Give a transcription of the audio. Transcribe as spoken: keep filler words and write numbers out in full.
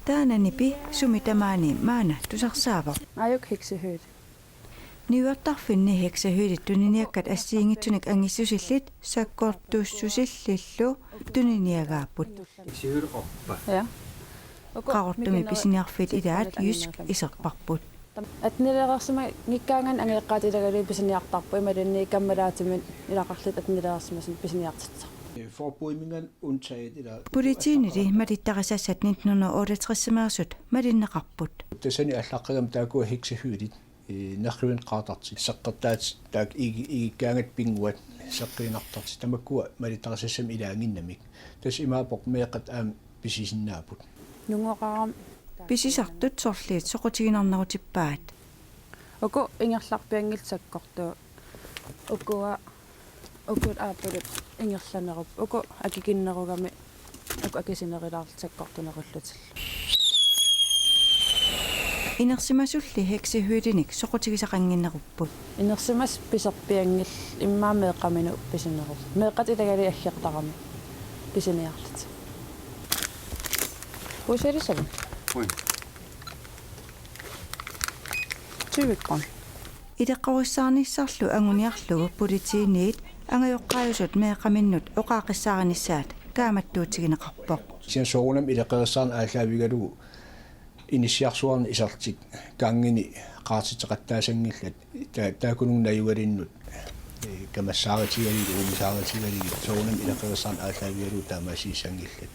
Taanna nipi sumi tamaani maanna tusarsaavoq. Aajuk heksehyl. Niuertarfinni heksehylit tuniniakkat assigiinngitsunik angissusillit sakkortussusillillu tuniniagaapput. Heksehyl oppa. Ja. Qaqortumi pisiniarfiit ilaat Jysk iserparput. Attendereersimanngikkaangat angajoqqaat ilagalugit pisiniartarput imaluunniit kammalaatiminnik ilaqarlutik attendereersimasunnik pisiniartitsisarput. Forbudimingan undtaget eller Politiinili malittarisassat nitten hundrede otteogtres-imeersut malinneqarput. Tassani allaqqagami taakkua heksehylit, eh, nerrivinik qaartartut, seqqertaatit taakku igi-, igikkaangatta pinnguat seqqiinnartartut, tamakkua malittarisassamik ilaannginnamik. Tassa imaappoq meeqqat aamma pisisinnaapput. Nungoqarami. Pisisartut sorliit soqutiginarnerutippaat. Uku ingerlarpianngillat sakkortuut. Ukua, ukut aappalut ingerlanerupput. Uku akikinnerugami, uku akisunerulaarlutik sakkortunerullutillu. Inersimasulli heksehylinik soqutigisaqannginnerupput. Inersimasut piserpianngillat, immaqa meeqqaminut pisinerupput. Meeqqat ilagalugit aggertaramik pisiniarlutik. Puuserisalu. Ui. Tyve kroner. Ileqqorissaarnissarlu anguniarlugu politiinit angajoqqaajusut meeqqaminnut oqaaqqissaarinissaat kaammattuutigineqarpoq. Kisianni soorunami ileqqorissaarneq aallaavigalugu inissiarsuarnik iserlutik gangini qaartitseqattaasanngillat, ta-, taakkununnga najugalinnut, eh, kamassaarutigalugit, uumisaarutigalugit, soorunami ileqqorissaarneq aallaavigalugu taamaasiissanngillat.